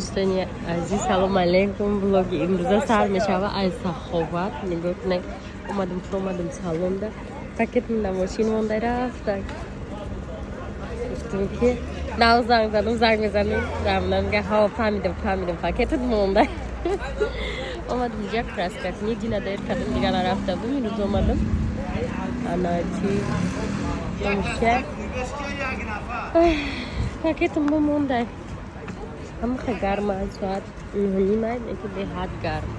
Дӯстони азиз, салом алейкум. Блоги имрӯза сар мешава аз Саховат. Нигоҳ кунед, омадам, фуромадам салонда, пакет на мошин монда, рафта. Гуфтум, ки нав занг задам, занг мезанем, рамна мега: «Ҳо, фаҳмидам, фаҳмидам, пакетат монда». Омадам инҷа, краска кунӣ, дина дер кардам, дига нарафта будам, имрӯз омадам. Ана чи намуша, пакетам бомонда. Ҳамаха гарма, соат 9:30, леки беҳад гарм.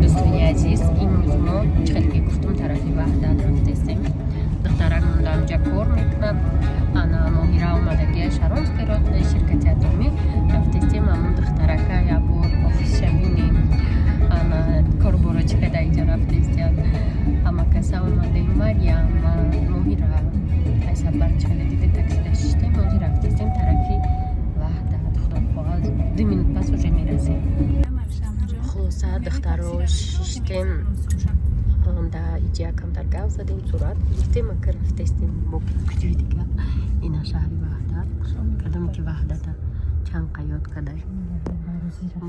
Дӯстони азиз, имрӯз мо, чӣ хеле ки гуфтум, тарафи Ваҳдат рафтестем. Духтарак монда, ҳамҷа кор мекунад. Ана Моҳира омадагия Шаронский ширкати атомӣ. Рафтестем, ҳамон духтарака як бор офисша бинем, ана корборо чӣ қадар инҷа рафтестиям. Ҳама каса омадем: Марьям, Моҳира, Айсабар. Чӣ хеле диде, таксида шиштем, ҳозир рафтестем тарафи Ваҳдат. Худо хоҳад, 2 минут пас уже мерасем. Хулоса, духтаро шиштем, да иҷа камтар гап задем, сурат гирифтем, ака рафтестем бо куҷои дига. Ина шаҳри Ваҳдат. Кадоме ки Ваҳдата чанд қаёд кадай,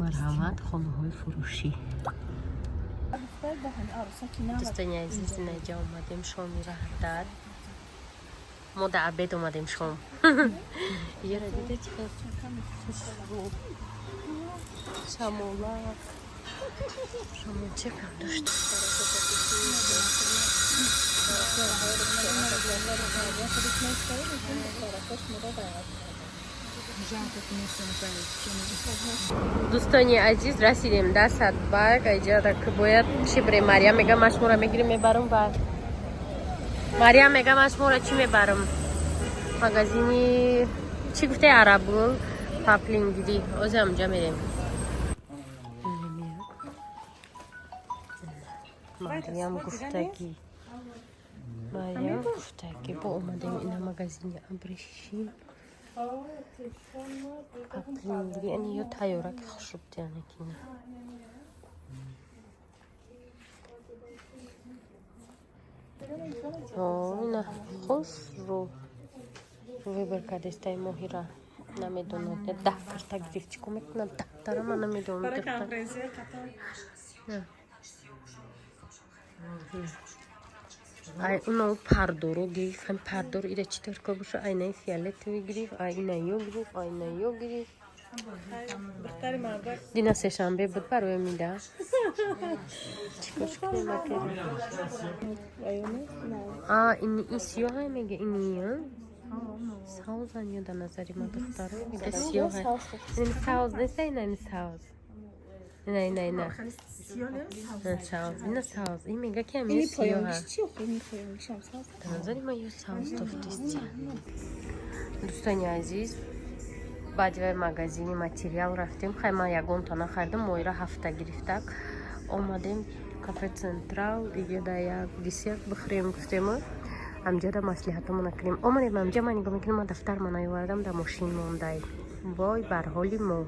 марҳамат, хонаҳои фурӯшӣ. Дӯстони азиз, инаҷа омадем шоми Ваҳдат. Мо да обед омадем, шом. Яра дида, чӣ хушрӯ, шамолак, шамолчакам дошт. Дӯстони азиз, расидем да Садбарг. Иҷара ки бояд чӣ бирем? Марьям мега, ман шуморо мегирем, мебарам. Ба Марьям мега, ман шуморо чӣ мебарам? Магазини чӣ гуфте, Арабгул паплингири. Ози ҳамҷа мерем. Марьям гуфтагӣ, Марьям гуфтагӣ, бо омадем ина магазини абрешим, паплингири. Ани ё тайёраки хушруб дианакина. Ина хушрӯ выбор кардестай Моҳира. Намедонам, 10 карта гирифт, чӣ кор мекунад 10 тара, ман намедонам. Ай, уно пардоро гирифт, ҳам пардор ира чӣ тор кор боша. Айнаи фиолетовый гирифт, ай ина ё гирифт, айна ё гирифт. Дина сешанбе буд, барои мида чӣ кор кунем? А ин сиёҳай мега, ини савзан ё дар назари ма, духтаро, сиёҳай. Ин савз неста, ина ин савз, ина, ина, ина савз, ина савз. Ин мега, ки ҳам сиёҳа. Дар назари ма ё савз тофтист. Дӯстони азиз, баъди вай магазини материал рафтем. Хай, ман ягонта нахаридам, Моира ҳафта гирифтак. Омадем кафе Централ, иҷода як десерт бихӯрем гуфтему, ҳамҷода маслиҳатамона кунем. Омадем ҳамҷа, ман нигоҳ мекунам, ман дафтар ма наёвардам, дар мошин мондай. Вой бар ҳоли мо!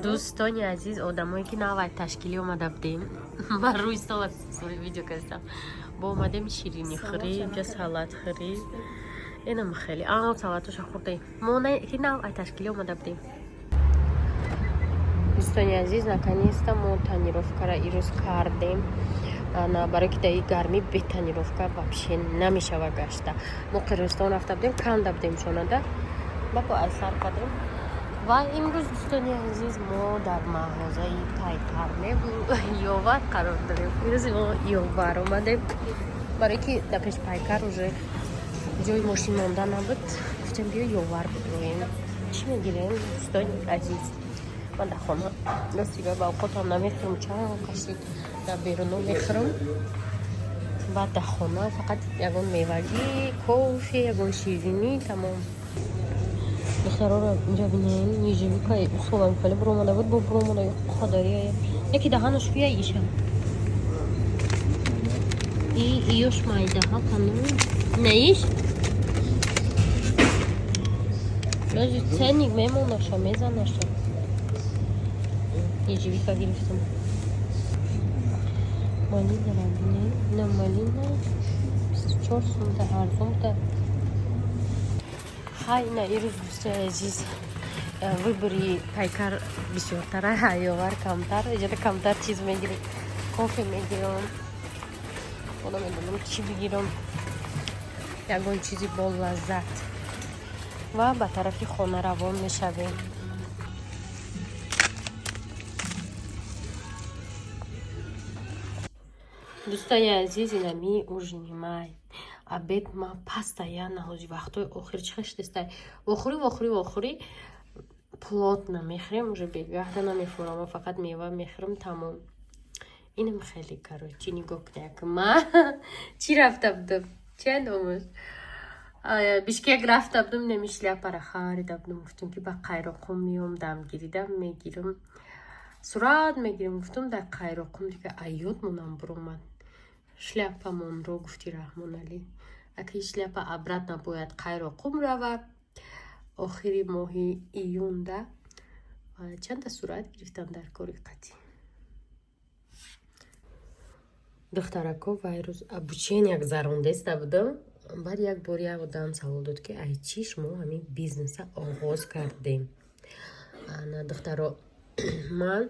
Дӯстони азиз, одамое ки навай ташкилӣ омада будем, бар рӯи стол видео кардам, бо омадем ширинӣ хӯрӣ, инҷа салат хӯрӣ. Инам хеле а салатоша хӯрдаем мо, ки нав ай ташкилӣ омада будем. Дӯстони азиз, наконец-то мо тонировкара ирӯз кардем. Барое ки дар и гармӣ бе тонировка вообще намешава гашта. Мо Қирғизистон рафта будем, канда будем шонада, бако ай сар кардем. Ва имрӯз, дӯстони азиз, мо дар мағозаи Пайкар Ёвар қарор дорем. Имрӯз мо Ёвар омадем, барое ки дар пеш Пайкар уже ҷои мошин монда набуд. Гуфтем, биё Ёвар бидроем. Чӣ мегирем, дӯстони азиз? Ман дар хона ростига ба овқотам намехӯрам, чанд кашид дар беруно мехӯрам. Баъд дар хона фақат ягон мевагӣ, кофе, ягон ширинӣ, тамом. Духтароро инҷа бинен, ежевика усолам хеле буромада буд, бо буромада қодария яки даҳанаш фия иша и иёш майдаҳа кану наиш ёзи ценник мемонаша, мезанаша. Ежевика гирифтам, малинара бинен, ина малина 24 сумта, арзон буда. Ҳай, ина ирӯз, дӯстои азиз. Выбори Пайкар бисёртара, Ёвар камтар. Иҷода камтар чиз мегирем, кофе мегирам, худо медонам чӣ бигирам, ягон чизи болаззат, ва ба тарафи хона равон мешавем. Дӯстони азиз, инами ужини май, обед ма постоянно ҳози вақтҳои охир чӣ хештестай, вохӯрӣ, вохӯрӣ, вохӯрӣ, плотно мехӯрем, уже бегаҳда намефурам, фақат мева мехӯрам, тамом. Инам хеле, короче, нигоҳ кунед, ма чӣ рафта будам, чанд омӯз Бишкек рафта будам, неми шляпара харида будам. Гуфтам, ки ба Қайроқум меом, дамгиридам мегирам, сурат мегирам. Гуфтам, дар Қайроқум дига аёд монам буромад шляпамонро. Гуфти Раҳмоналӣ, аки шляпа обратно бояд Қайроқум рава охири моҳи июнда. Чанда сурат гирифтам дар кори қатӣ духтарако. Вай рӯз обучение гузарондеста будам. Баъд як бор як одам савол дод, ки ай чӣ шумо ҳамин бизнеса оғоз кардем? На, духтаро, ман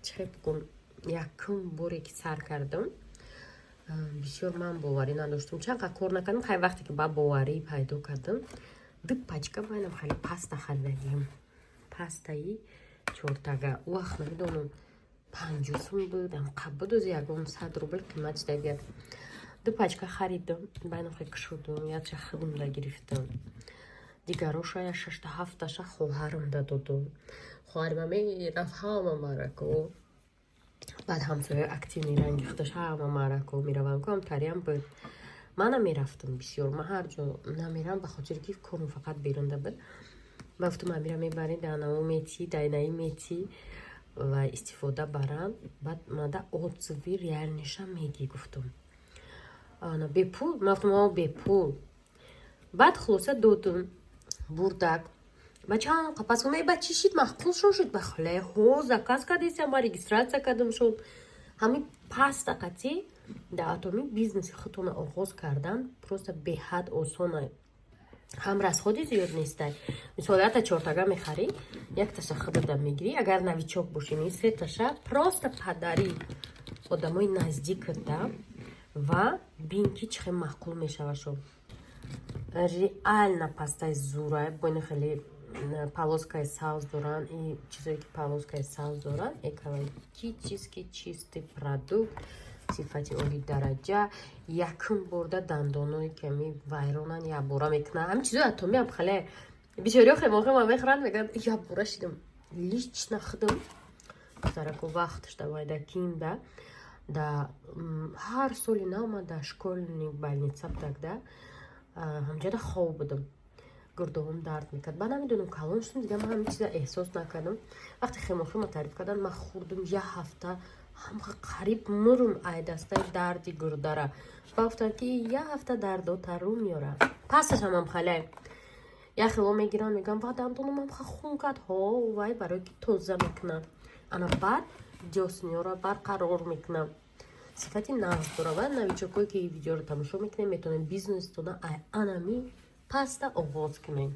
чӣ бигӯм, якум боре ки сар кардам, бисёр ман боварӣ надоштам. Чанд қа кор накардам. Хай, вақте ки ба боварӣ пайдо кардам, ду пачка майнам хеле паста харидагием, пастаи чортага. У вақт намедонам, 50 сум буд, амқа буд, ози ягон 100 рубл қимат шудагия. Ду пачка харидам, байнам хеле кушодум, якша худамда гирифтам, дигароша я шашта ҳафташа хоҳарамда додум. Хоҳарима мерафт ҳама марако, баъд ҳамсоя активный ранги худаш ҳама марако меравам, ку ҳамтариам буд. Ман намерафтам бисёр, ман ҳар ҷо намерам, ба хотире ки корм фақат берунда буд. Ба гуфтам, амира мебарӣ, данао метӣ, дайнаи метӣ ва истифода баранд, баъд мада отзыви реальныйша мегӣ, гуфтам. Ана бепул, ман гуфтам, о, бепул. Баъд хулоса додум, бурдак ба чанд қа пас ба чӣ шид, маъқул шон шуд, ба хеле ҳо заказ кардесам, ба регистрация кардам шуд. Ҳамин паста қатӣ дар Атоми бизнеси худтона оғоз кардан просто беҳад осона, ҳам расходи зиёд нестай. Мисол, якта чортага мехарӣ, якташа худада мегирӣ, агар новичок бошӣ, сеташа просто падари одамои наздиката ва бин, ки чӣ хел маъқул мешавашо. Реально пастаи зурай, бо ин хеле полоскаи сабз доранд, и чизое ки полоскаи сабз доранд, экологически чистый продукт, сифати олии дараҷа. Якум борда дандоное ки ами вайронан, якбора мекунанд. Ҳамин чизои Атомиам хеле бисёриҳо хемохема мехӯранд, мегӯянд, якбора шидам. Лично худам, духтарако, вақтш давайда кимда да ҳар соли нав ман дар школьный больница будак, да ҳамҷода хоб будам, гурдоҳом дард мекард. Баъд намедонам, калон шудам, дига ман ҳамин чиза эҳсос накардам. Вақте хемохема таъриф кардан, ман хӯрдум, як ҳафта ҳамқа қариб мурум ай дастаи дарди гурдара. Ба гуфтанд, ки як ҳафта дардота рӯ меёрад. Пасташам ҳам хале як хело мегиранд, мегӯям, ва дандонам ҳамқа хун кард. Ҳо, вай барое ки тоза мекунад, ана баъд дёсниёро барқарор мекунам, сифати нағз дора. Ва новичокое ки видеоро тамошо мекунем, метавонем бизнестона ай анами паста оғоз кунем.